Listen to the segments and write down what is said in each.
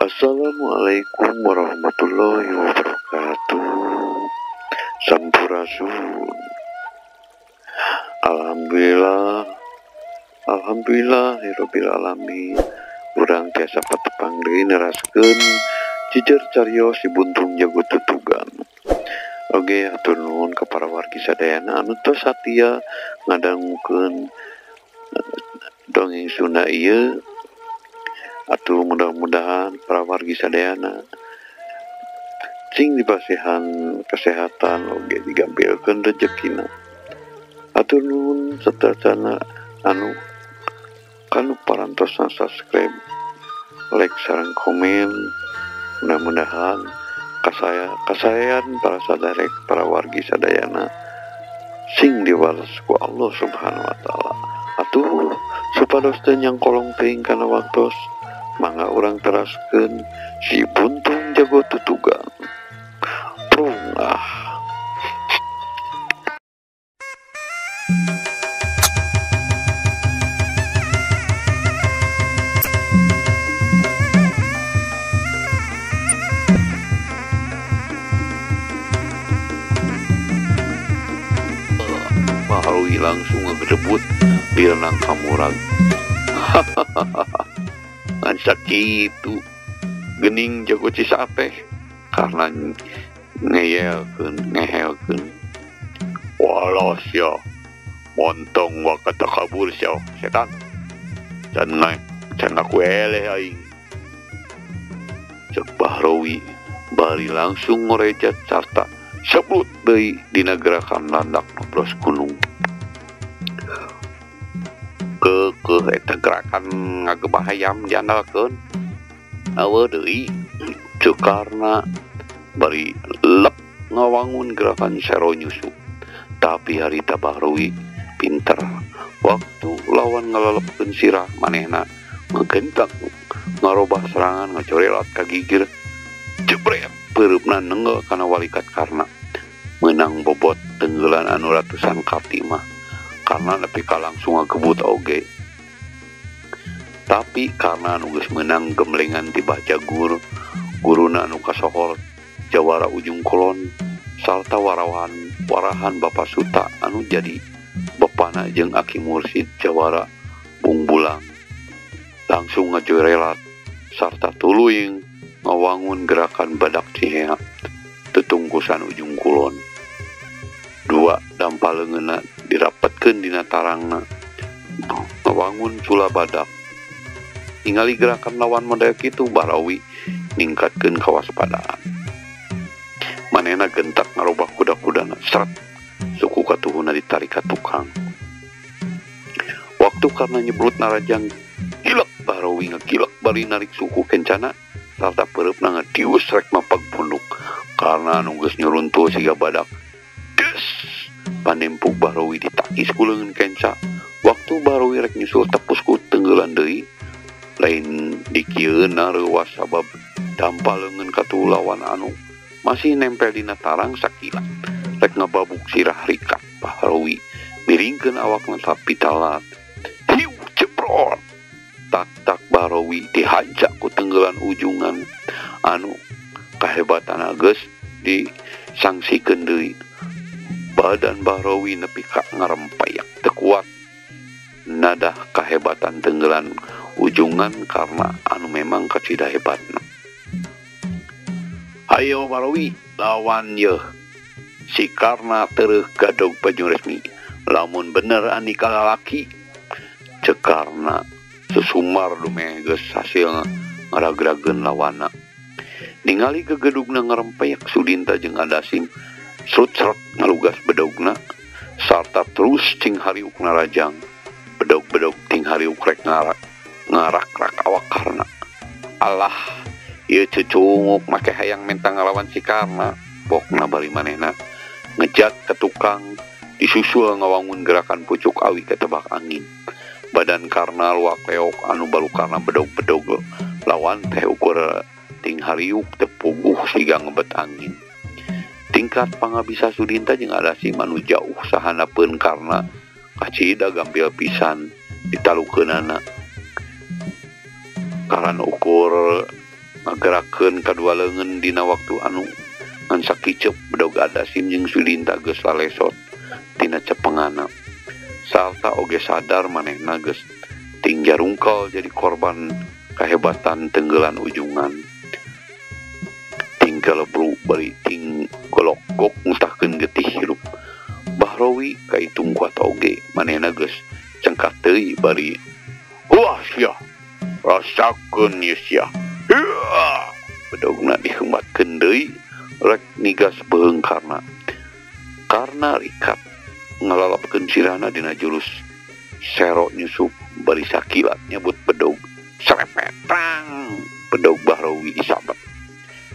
Assalamualaikum warahmatullahi wabarakatuh. Sampurasun. Alhamdulillah, alhamdulillahirabbil alamin. Urang tiasa patepang deui neraskeun jujur carios si Buntung Jago Tutugan. Oge, hatur nuhun ka para wargi sadayana anu tos satia ngadangukeun dongeng Sunda ieu. Atuh mudah-mudahan para wargi sadayana cing dipasihan kesehatan oge digampilkeun rejekina. Hatur nuhun sateuacanna anu kanu parantosna subscribe, like sareng komen. Mudah-mudahan kasayan para saderek, para wargi sadayana sing diwales ku Allah Subhanahu wa taala. Atuh supados teu nyangkolong teuing kana waktos, mangga urang teraskeun si Buntung Jago Tutugan. Prung ah. Bahrawi langsung ngegedebut lirenang kamurag. Hahaha. Ngan sakitu gening jago Cisapeh karena ngehelkeun. Walah sia, montong wakata kabur sia setan. Can ngaku eleh aing. Cek Bahrawi bari langsung ngorejat sarta sebut deui dina gerakan landak nobros gunung. Keukeuh eta gerakan ngagebah hayam diandalkeun. Eueuh deui cek Karna bari lep ngawangun gerakan sero nyusu. Tapi harita Bahrawi pinter. Waktu lawan ngalelepkeun sirah manehna ngegentak ngarobah serangan ngacorelat ka gigir. Jebret peureupna nenggel kana walikat Karna. Menang bobot tenggelan anu ratusan kati mah. Karna nepi ka langsung ngagebut oge. Tapi karena anu geus meunang gemlengan ti Bah Jagur, guruna anu kasohor jawara ujung kulon sarta warahan Bapak Suta anu jadi bapana jeung Aki Mursid jawara Bungbulang. Langsung ngajorelat sarta tuluy ngawangun gerakan badak Cihea tetungkusan ujung kulon. Dua dampa leungeunna dirapetkeun dina tarangna ngawangun cula badak. Ningali gerakan lawan model kitu Bahrawi ningkatkeun kawaspadaan. Manehna gentak ngarobah kuda-kudana seret suku katuhuna ditarik ka tukang. Waktu karena nyebrut narajang gilek Bahrawi ngegilek bari narik suku kencana sarta peureupna ngadius rek mapag punduk. Karna anu geus nyuruntul siga badak. Des! Panempuk Bahrawi ditakis ku leungeun kenca. Waktu Bahrawi rek nyusul tepus ku tenggelan deui. Lain dikieuna reuwas sabab dampa leungeun katuhu lawan anu masih nempel dina tarang sakilat. Rek ngababuk sirah rikat Bahrawi miringkeun awakna tapi talat. Hiu jeprot. Tak-tak Bahrawi dihancak ku tenggelan ujungan anu kahebatan geus disangsikeun deui. Badan Bahrawi nepi ka ngarempayak teu kuat nadah kahebatan tenggelan ujungan karena anu memang kacida hebatna. Hayo Bahrawi lawan yeuh. Si Karna tereuh gadog baju resmi. Lamun bener andika lalaki. Cek Karna sesumar dumeh geus hasil ngaragrageun lawana. Ningali gegedugna ngarempeyak Sudinta jeung Adasim srut-srut ngalugas bedogna sarta terus cing hariuk narajang. Bedog-bedog ting hariuk rek ngarak-rak awak Karna. Alah, ieu cucunguk make hayang menta ngalawan si Karna. Pokna bari manehna ngejat ke tukang disusul ngawangun gerakan pucuk awi ketebak angin. Badan Karna luak leok anu balukarna bedog-bedog lawan teh ukur ting hariuk teu puguh siga ngebet angin. Tingkat pangabisa Sudinta jeung Adasim anu jauh sahanapeun Karna kacida gampil pisan ditalukeunana. Karana ukur Ngagerakeun kadua leungeun dina waktu anu ngan sakiceup bedog Adasim jeung Sudinta geus lalesot tina cepengana. Sarta oge sadar manehna geus ting jarungkal jadi korban kahebatan tenggelan ujungan. Ting kalebru bari ting golok-gok ngutahkeun getih hirup. Bahrawi kaitung kuat oge manehna geus cengkat deui bari wah sia rasakeun ieu sia. Bedogna dihembatkeun deui rek nigas beuheung karna. Karna rikat ngalalapkeun sirahna dina jurus sero nyusup bari sakilat nyebut bedog serepet prang bedog Bahrawi disabet.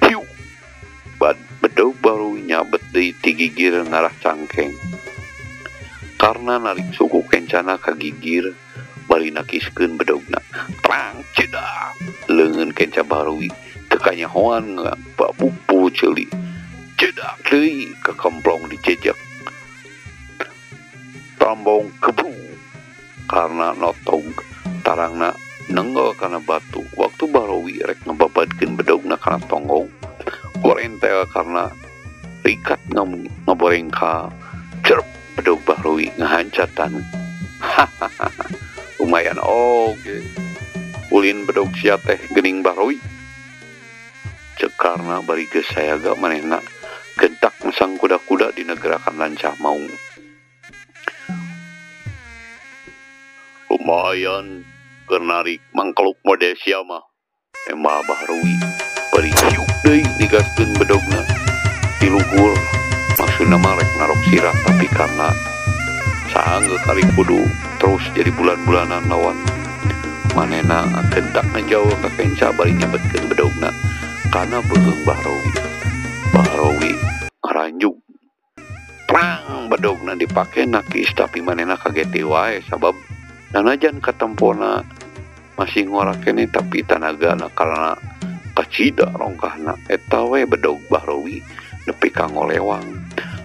Hiu bad bedog Bahrawi nyabet deui ti gigir ngarah cangkeng. Karna narik suku kencana ka gigir bari nakiskeun bedogna. Prang cedak leungeun kenca Bahrawi teu kanyahoan bapupu ceuli. Cedak deui kakemplong dicejek. Tambong kebru karena notong tarangna nenggel kana batu. Waktu Bahrawi rek ngebabadkeun bedogna kana tonggong gorentel karena rikat ngaborengka cerep bedog Bahrawi ngahancatan. Lumayan oge ulin bedog sia teh geuning Bahrawi. Cek karna bari geus sayaga manehna gentak masang kuda-kuda dina gerakan lancah maung. Lumayan keur narik mangkeluk mode sia mah. Emah Bahrawi bari hiuk deui digaskeun bedogna di luhur. Maksudna mah rek narok sirah tapi karena saanggeuk kali kudu terus jadi bulan-bulanan lawan. Manehna gentak ngajauh ka kenca bari nyabetkeun bedogna kana beuheung Bahrawi. Bahrawi ngaranjug. Prang bedogna dipake nakis tapi manehna kaget wae sabab nanajan katempona masih ngora keneh tapi tanagana karena kacida rongkahna eta we bedog Bahrawi nepi ka ngolewang.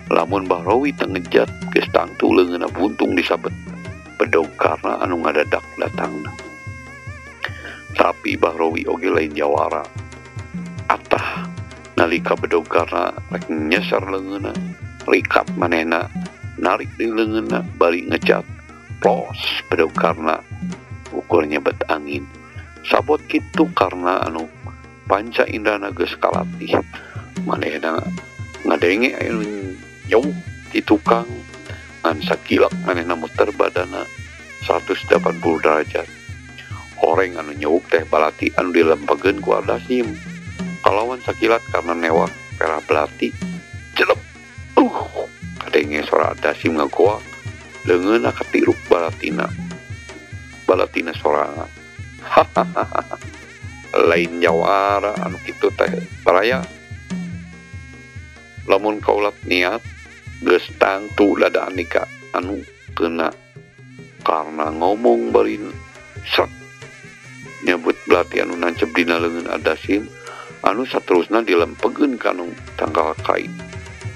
Lamun Bahrawi teu ngejat geus tangtu leungeunna buntung disabet bedog karna anu ngadadak datangna. Tapi Bahrawi oge lain jawara. Atah nalika bedog karna rek nyeser leungeunna rikat manehna narik di leungeunna bari ngejat plos bedog karna ukur nyebet angin. Sabot kitu karna anu panca indrana geus kalatih. Manehna ngadenge anu nyau di tukang ngan sakilak manehna muter badana 180 derajat. Horeng anu nyewuk teh balati anu dilempegeun ku Adasim. Kalawan sakilat karena newak perah belati celep. Kadenge sora Adasim ngagoak leungeunna katirup balatina. Balatina sorangan. Hahaha. Lain jawara anu kitu teh baraya. Lamun kaulat niat geus tangtu dada Andika anu kena karena ngomong bari sret nyebut belati anu nancep dina leungeun Adasim anu saterusna dilempegeun kana tangkal kai.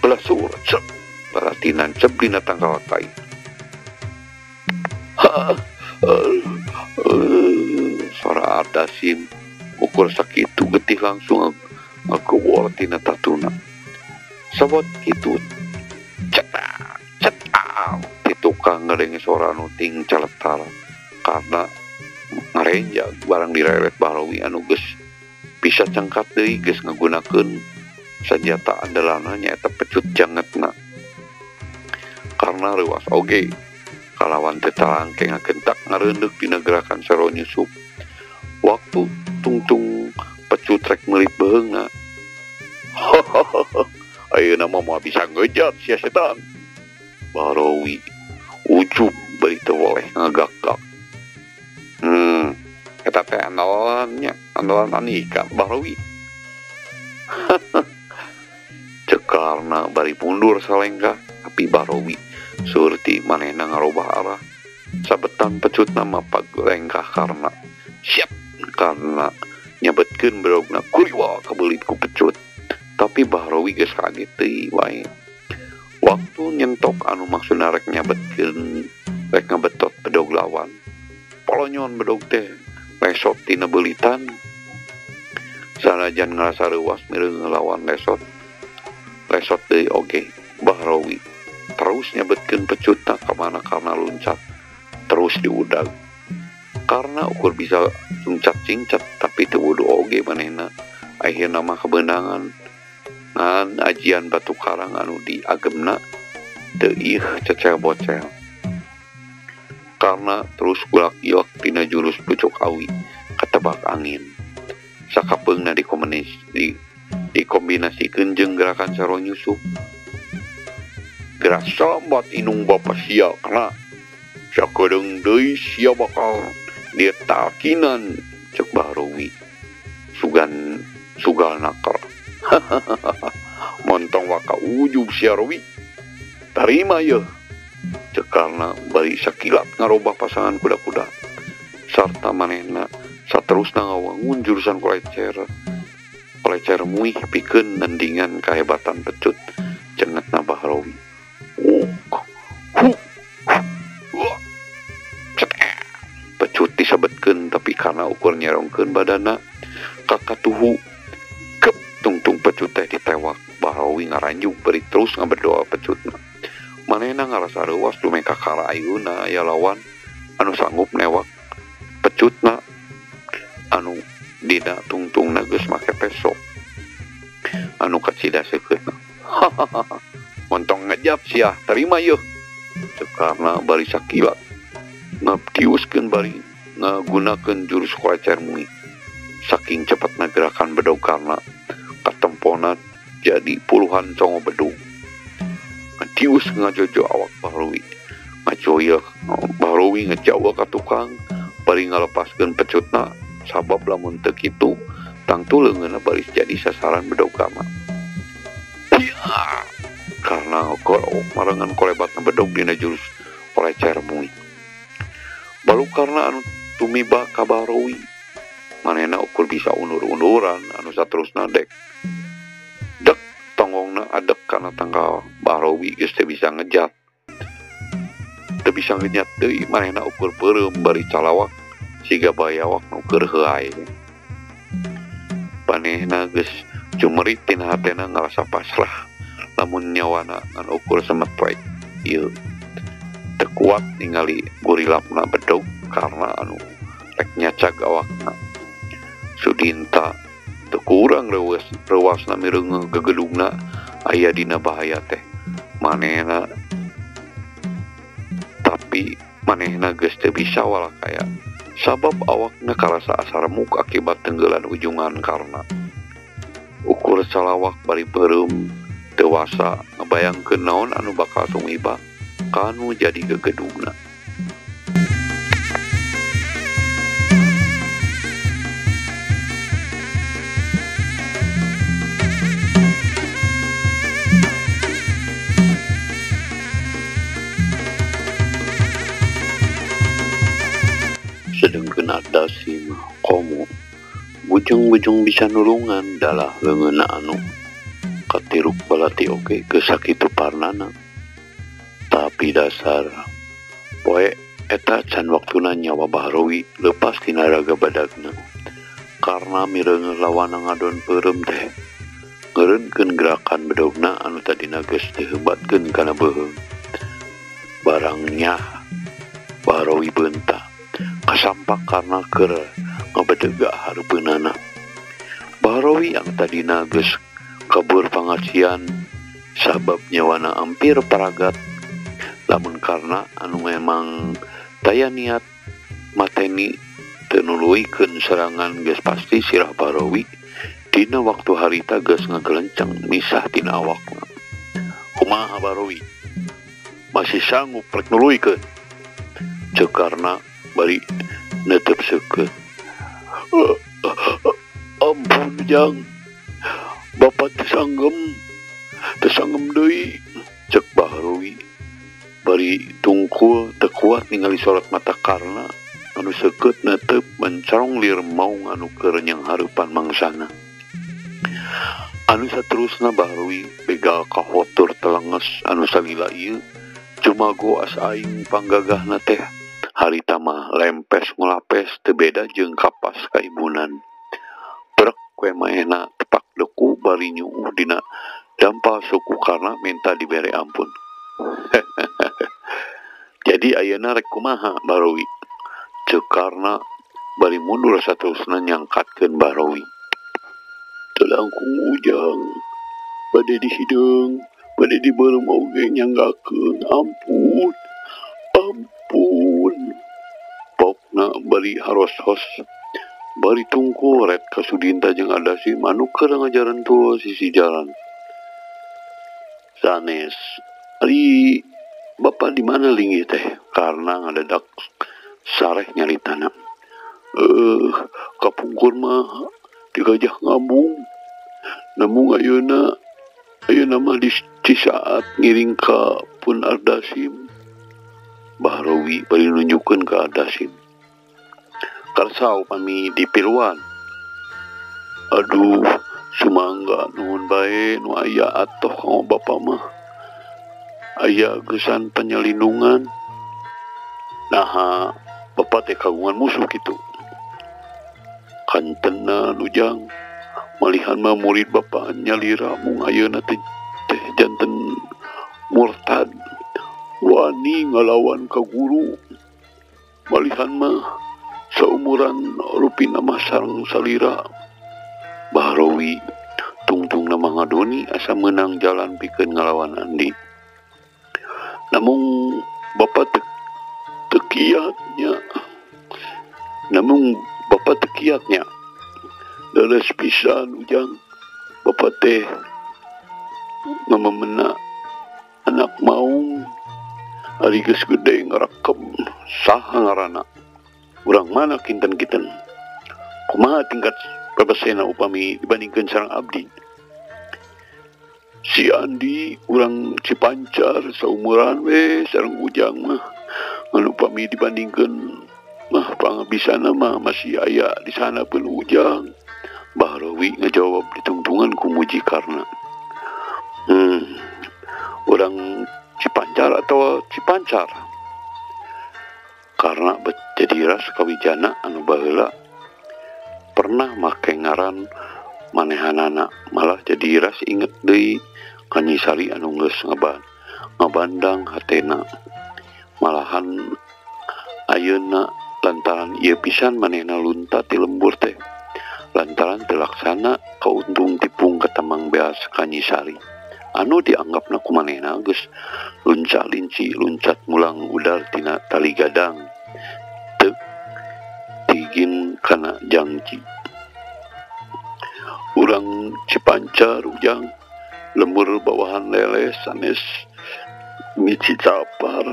Belasur sret belati nancep dina tangkal kai. Sora Adasim ukur sakitu getih langsung ngagewor tina tatuna. Sabot kitu cetak cetak di tukang ngadenge sora anu ting caletar karena ngarenja barang direret Bahrawi anu geus bisa cengkat deui geus ngagunakeun senjata andalanna nyaeta pecut jangetna. Karena reuas oge kalawan teu talangke ngagentak ngareundeuh dina gerakan sero nyusup. Waktu tungtung pecut rek meulit beuheungna. Ayeuna mah moal bisa ngejat sia setan. Bahrawi ujub bari teu boleh ngagak-gak. Eta teh andalannya, andalan Andika Bahrawi. Cek karna bari mundur salengkah tapi Bahrawi surti manehna ngarobah arah. Sabetan pecutna mapag lengkah karna siap karena nyabetkeun bedogna kuriwa kabeulit ku pecut. Tapi Bahrawi geus kaget teuing wae. Waktu nyentok anu maksudna rek nyabetkeun rek ngabetot bedog lawan. Polonyon bedog teh lesot tina beulitan. Sanajan ngarasa reuwas mireung ngelawan lesot. Lesot deui oge Bahrawi terus nyabetkeun pecutna ka mana Karna luncat terus diudag. Karna ukur bisa cungcat-cingcat tapi teu wudu oge manehna. Akhirna mah kebenangan ngan ajian batu karang anu diagemna teu ieu cecel bocel. Karna terus gulak-gilak tina jurus pucuk awi katebak angin. Sakapeungna dikombinasikeun jeung gerakan saro nyusup. Gerak sambat inung bapa sia kana sakedeung deui sia bakal ditalkinan cek Bahrawi. Sugan sugal naker. Montong waka ujub sia Rawi. Tarima yeuh. Cek Karna bari sakilat ngarobah pasangan kuda-kuda. Sarta manehna saterusna ngawangun jurusan kolecer. Kolecer muih pikeun nandingan kahebatan pecut cengetna Bahrawi. Pecut disabetkeun tapi karena ukur nyerongkeun badana kakatuhu kep tungtung pecut teh ditewak. Bahrawi ngaranjug bari terus ngaberdoa pecutna. Manehna ngarasa reuwas dumeh kakara ayeuna aya lawan anu sanggup newak pecutna anu dina tungtungna geus make peso anu kacida seukeutna. Montong ngejap sia terima yeuh. Cek Karna bari sakilat ngabtiuskeun bari ngagunakeun jurus kolecer muih. Saking cepatna gerakan bedog Karna katempona jadi puluhan congo bedug. Ngatius ngajojo awak Bahrawi. Ngajoyeuh Bahrawi ngejawa ka tukang bari ngalepaskeun pecutna sabab lamun teu kitu tangtu leungeunna baris jadi sasaran bedog Karna. Karna marengan kolebatna bedog dina jurus kolecer muih. Balu Karna anu tumiba ka Bahrawi. Manehna ukur bisa undur-unduran anu saterusna dek. Dek tonggongna adek kana tangkal Bahrawi geus teu bisa ngejat. Teu bisa ngejat deui manehna ukur peureum bari calawak siga bayawak nu keur heuay. Manehna geus cumerit tina hatena ngarasa pasrah lamun nyawana ngan ukur semet poe ieu. Teu kuat ningali gurilapna bedog Karna anu rek nyacag awakna. Sudinta teu kurang reuasna mireungeuh gegedugna aya dina bahaya teh. Manehna tapi manehna geus teu bisa walakaya sabab awakna karasa asa remuk akibat tenggelan ujungan Karna. Ukur salawak bari peureum teu wasa ngabayangkeun naon anu bakal tumiba kanu jadi gegedugna. Sedengkeun adasi mah komo bujung-bujung bisa nulungan dalah leungeunna anu katiruk balati oge geus sakitu parnana. Tapi dasar poe eta can waktuna nyawa Bahrawi lepas tina raga badagna. Karna mireungeuh lawana ngadon peureum teh ngeureunkeun gerakan bedogna anu tadina geus dihebatkeun kana beuheung. Barangnya Bahrawi beunta kasampak karna keur ngabedega hareupeunana. Bahrawi anu tadina geus kabur pangasian sabab nyawana ampir paragat. Lamun Karna anu memang taya niat mateni teu nuluykeun serangan geus pasti sirah Bahrawi dina waktu harita geus ngagelenceng misah tina awakna. Kumaha Bahrawi masih sanggup rek nuluykeun? Ceuk Karna bari netep seukeut. Ampun jang, bapak teu sanggem deui cek Bahrawi bari tungkul teu kuat ningali sorot mata Karna anu seukeut netep mencarong lir maung anu keur nyanghareupan mangsana. Anu saterusna Bahrawi begal kahotur telenges anu salila ieu cumago asa aing panggagahna teh harita mah lempes ngulapes teu beda jeung kapas kaibunan. Brek we manehna tepak deku bari nyuuh dina dampal suku Karna minta dibere ampun. Jadi ayeuna rek kumaha Bahrowi? Ceuk Karna bari mundur saterusna nyangkatkeun Bahrowi. Teu langkung Ujang, bade dihideung, bade dibeureum oge nyanggakeun. Ampun, ampun. Pokna bari haros-hos, bari tungku ret ka Sudinta jeung Ardasim anu keur ngajaran tua sisi jalan. Sanes, ari bapak di mana linggih teh? Karna ngadadak sareh nyaritana. Kapungkur mah di Gajah Ngambung. Namun ayeuna mah di Cisaat ngiring ka pun Ardasim. Bahrowi bari nunjukkeun ka Ardasim. Karsa upami dipiluan. Aduh, sumangga nuhun bae nu aya atoh kanggo bapa mah. Aya gesan penyelindungan. Naha bapa teh kagungan musuh kitu. Kantenan Ujang, malihan mah murid bapa nyalira mung ayeuna teh janten murtad. Wani ngalawan ka guru. Malihan mah saumuran rupina mah sareng salira. Bahrowi tungtungna mah ngadoni asa meunang jalan pikeun ngalawan Andi. Namun bapa teu kiatnya. Namun bapa teu kiatnya. Leres pisan Ujang, bapa teh ngamemena anak maung. Ari geus gede ngarakem saha ngaranna. Urang mana kinten-kinten. Kumaha tingkat babasena upami dibandingkeun sareng abdi. Si Andi urang Cipancar saumuran we sareng Ujang mah. Ngan upami dibandingkeun mah pangabisana mah masih aya di sana pun Ujang. Bahrowi ngajawab ditungtungan ku muji Karna. Urang Cipancar atau Cipancar? Karna jadi ras kawijana anu baheula pernah make ngaran manehanana, malah jadi ras inget deui ka Nyi Sari anu geus ngabandang hatena. Malahan ayeuna lantaran ieu pisan manehna lunta ti lembur teh, lantaran teu laksana kauntung tipung katamang beas ka Nyi Sari anu dianggapna ku manehna geus lunca linci luncat mulang udar tina tali gadang teu tigin kana jangji. Urang Cipancar Ujang, lembur bawahan lele sanes mici capar.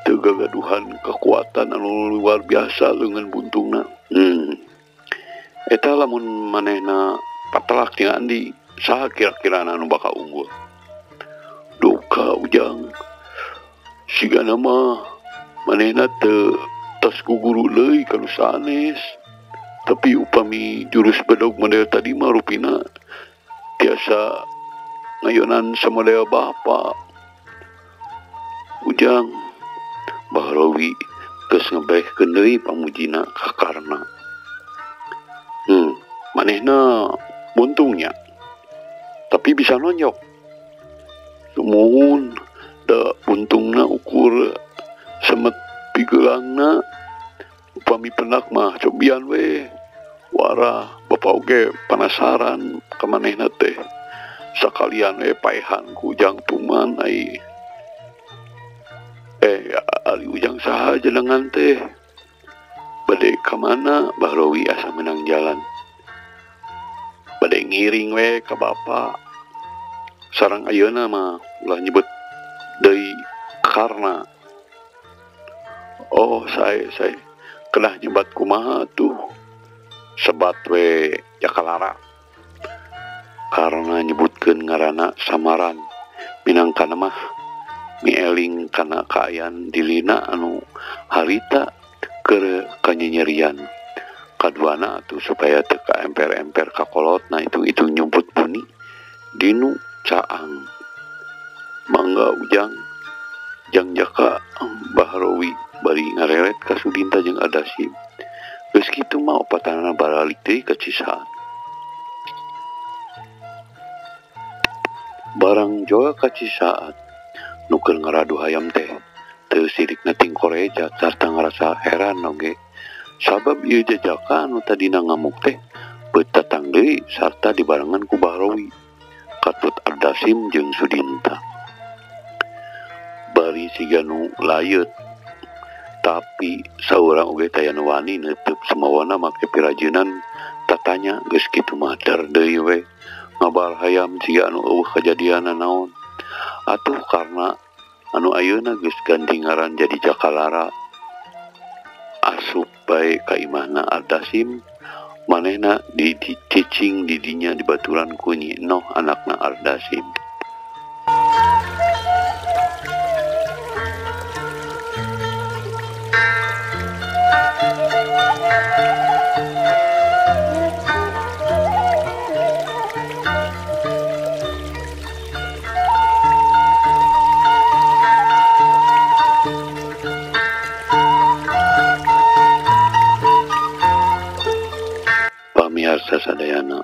Teu gagaduhan kekuatan anu luar biasa leungeun buntungna. Eta lamun manehna patelak jeung Andi, saha kira-kira anu bakal unggul? Duka Ujang, sigana mah manehna teu tos ku guru deui ka nu sanes. Tapi upami jurus bedog model tadi mah rupina tiasa ngayonan samodel bapa. Ujang, Bahrowi geus ngebehkeun deui pamujina ka Karna. Manehna buntungnya, tapi bisa nonyok. Sumuhun da buntungna ukur semet pigeulangna. Upami penak mah cobian we. Warah bapa oge penasaran ka manehna teh. Sakalian we paehan ku Ujang Tuman ai. Ali Ujang saha jenengan teh? Bade ka mana? Bahrowi asa menang jalan. Bade ngiring we ka bapa. Sareng ayeuna mah ulah nyebut deui Karna. Oh, saya kedah nyebat kumaha tuh? Sebat we Jakalara. Karna nyebutkeun ngaranna samaran minangkana mah mieling kana kaayaan dirina anu harita keur kanyenyerian. Kaduana atuh supaya teu ka emper-emper ka kolotna hitung-hitung nyumput buni dinu caang. Mangga Ujang, Jang Jaka Bahrowi bari ngareret ka Sudinta jeung Ardasim. Geus kitu mah opatanana baralik deui ka Cisaat. Barang joa ka Cisaat nu keur ngaradu hayam teh teu sirikna tingkoreja sarta ngarasa heran oge. Sabab ieu jajaka anu tadina ngamuk teh beut datang deui sarta dibarengan ku Bahrowi, katut Ardasim jeung Sudinta. Bari siga nu layeut, tapi saurang oge taya nu wani neuteub samawana make pirajeunan tatanya geus kitu mah dar deui we ngabar hayam siga anu eueuh kajadianna naon. Atuh karna anu ayeuna geus ganti ngaran jadi Jakalara asup bae ka imahna Ardasim, manehna dicicing di dinya dibaturan ku Nyi Enoh anakna Ardasim. Pamiarsa sadayana,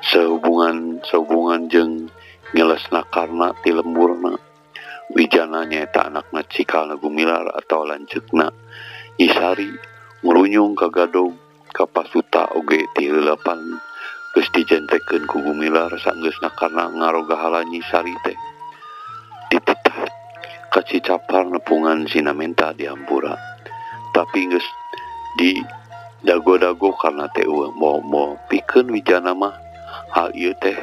sehubungan jeung ngelesna karna ti lemburna, Wijana nyaeta anakna Cikal Gumilar atau lanceukna Nyi Sari ngurunyung ka gadog ka pasuta oge ti heulapan geus dijentekeun ku Gumilar sanggeusna karna ngarogahala Nyi Sari teh dititah ka Cicapar nepungan sinamenta dihampura, tapi geus di dago-dago karena teh mau pikeun Wijana mah hal ieu teh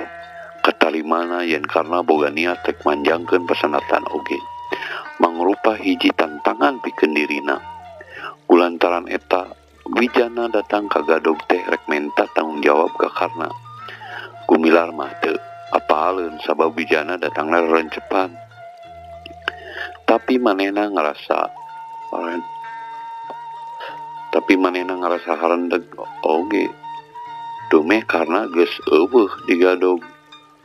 katalimana yen karna boga niat rek manjangkeun pasanatan oge mangrupa hiji tantangan pikeun dirina. Kulantaran eta Wijana datang ka gadog teh rek menta tanggung jawab ka Karna. Gumilar mah teu apaleun sabab Wijana datangna rencepan, tapi manehna ngarasa harendeg oge dumeh karna geus eueuh di gadog.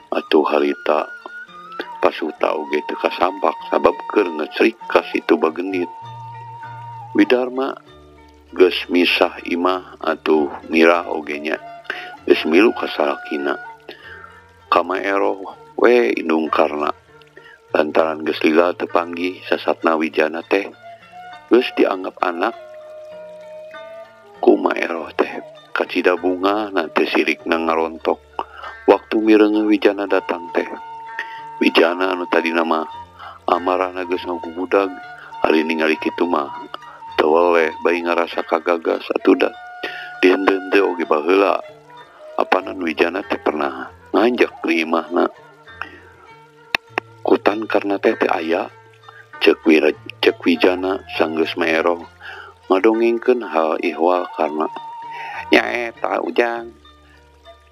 Atuh harita pasuta oge teu kasampak sabab keur ngecrik ka situ bagendit. Widarma geus misah imah atuh mirah oge nya geus milu ka salakina. Kamaeroh we indung Karna lantaran geus lila teu panggih sasatna Wijana teh geus dianggap anak ku Maeroh teh. Kacida bunga na teu sirikna ngarontok waktu mireungeuh Wijana datang teh. Wijana anu tadina mah amarahna geus ngagubudag, ari ningali kitu mah teu weleh bari ngarasa kagagas atuh da dihendeun teh oge baheula. Apanan Wijana teh pernah nganjak di imahna. Kutan Karna teh teu aya, ceuk Wijana sanggeus Maeroh ngadongengkeun hal ihwal Karna. Nyaeta Ujang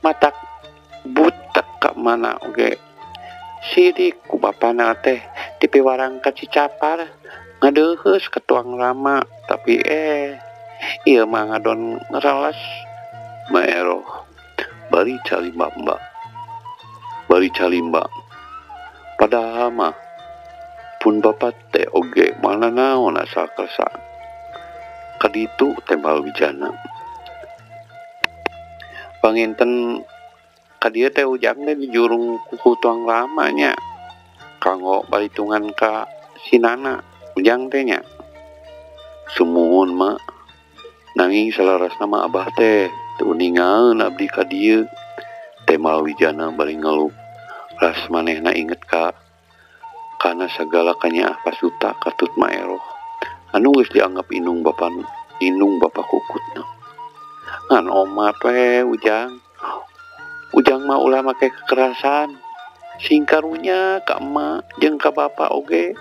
matak butek ka mana oge sirik ku bapana teh dipiwarang ka Cicapar ngadeuheus ka tuang rama, tapi ieu mah ngadon ngereles. Maeroh bari calimba padahal mah pun bapak teh oge mana naon asal kersa kaditu tembal Wijana. Panginten kadieu teh Ujang teh dijurung ku tuang rama nya kanggo balitungan ka sinana Ujang teh nya. Sumuhun mah nanging salarasna mah abah teh teu uningaeun abdi ka dieu, tembal Wijana bari ngeluh. Ras manehna inget ka kana sagala kanyaah pasuta katut Maeroh anu geus dianggap indung bapa kukutna. Ngan omat we Ujang. Ujang mah ulah make kekerasan. Sing karunya ka emak jeung ka bapa oge.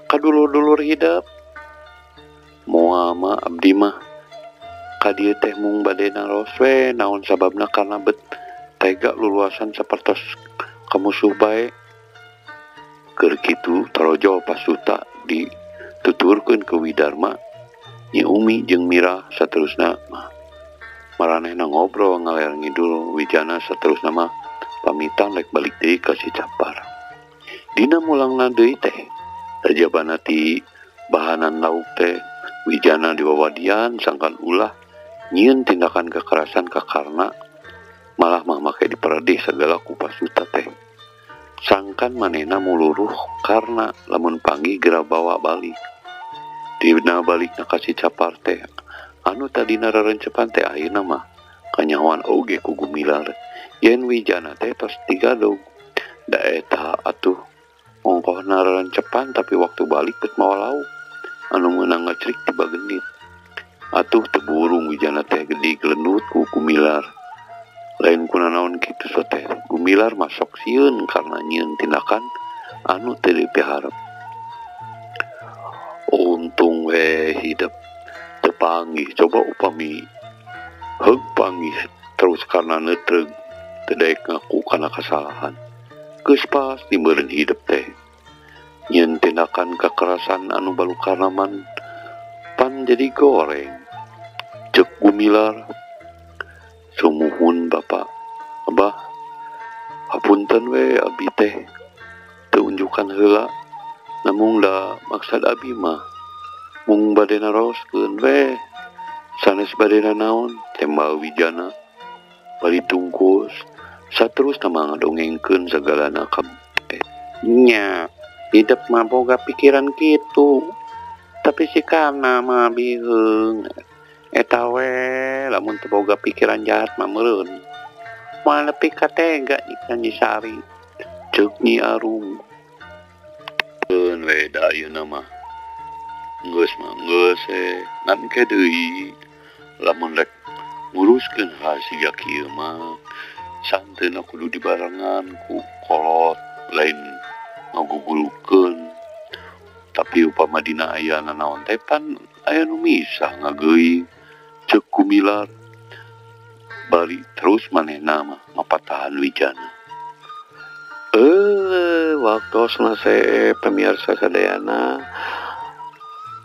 Ka dulur-dulur hidep. Moal mah abdi mah ka dieu teh mung bade naros we naon sababna karna bet tega luluasan sapertos ka musuh bae. Keur kitu tarojol pasuta dituturkeun ke Widarma, Nyi Umi jeung Mirah saterusna mah maranehna ngobrol ngaler ngidul. Wijana saterusna mah pamitan rek balik deui ka Cicapar. Dina mulangna deui teh rajabana ti bahanan lauk teh Wijana diwawadian sangkan ulah nyieun tindakan kekerasan ka Karna malah mah make diperedih segala ku pasuta teh. Sangkan manehna muluruh Karna lamun panggih geura bawa balik. Dina balikna ka si Capar teh anu tadina rerencepan teh akhirna mah kanyahoan oge ku Gumilar yen Wijana teh tos digadog. Da eta atuh ongkohna rerencepan tapi waktu balik geus mawa lauk anu meunang ngecrik tiba genit. Atuh teu burung Wijana teh gede gelenut ku Gumilar. Lain kunanaon kitu so teh Gumilar masok sieun karena nyieun tindakan anu teu dipiharep. Untung we hidep teu panggih coba upami heug panggih terus karena neutreug teu daek ngaku kana kasalahan. Geus pasti meureun hidep teh nyieun tindakan kekerasan anu balukarna man pan jadi goreng. Ceuk Gumilar, sumuhun Bapak, Abah, hapunten we abi teh teu unjukan heula, namung da maksad abi mah mung bade naroskeun we sanes bade nanaon tembal Wijana bari tungkus saterusna mah ngadongengkeun sagalana ka nya. Hidep mah boga pikiran kitu tapi si Karna mah biheung eta we lamun teu boga pikiran jahat mah meureun moal nepi ka tega ikan Nyi Sari. Ceuk Nyi Arum, keun we da ayeuna mah geus mah geus ngan ke deui lamun rek nguruskeun hal siga kieu mah santeuna kudu dibarengan ku kolot lain ngagugulukeun. Tapi upama dina aya nanaon teh pan aya nu misah ngageuing. Ceuk Gumilar bari terus manehna mah ngapatahan Wijana. Waktosna pemirsa sadayana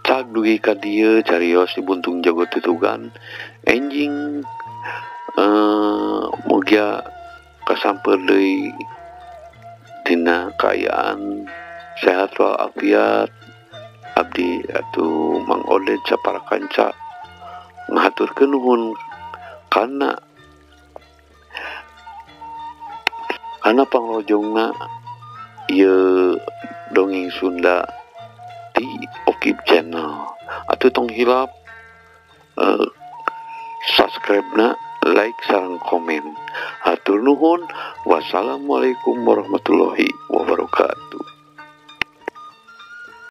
cag dugi ka dieu carios di Buntung Jago Tutugan enjing mugia kasamper deui dina kaayaan sehat walafiat. Abdi atuh Mang Oded sapara kanca ngahaturkeun nuhun kana pangrojongna ieu dongeng Sunda di Okib Channel. Atuh tong hilap subscribe na, like sareng komen. Hatur nuhun. Wassalamualaikum warahmatullahi wabarakatuh.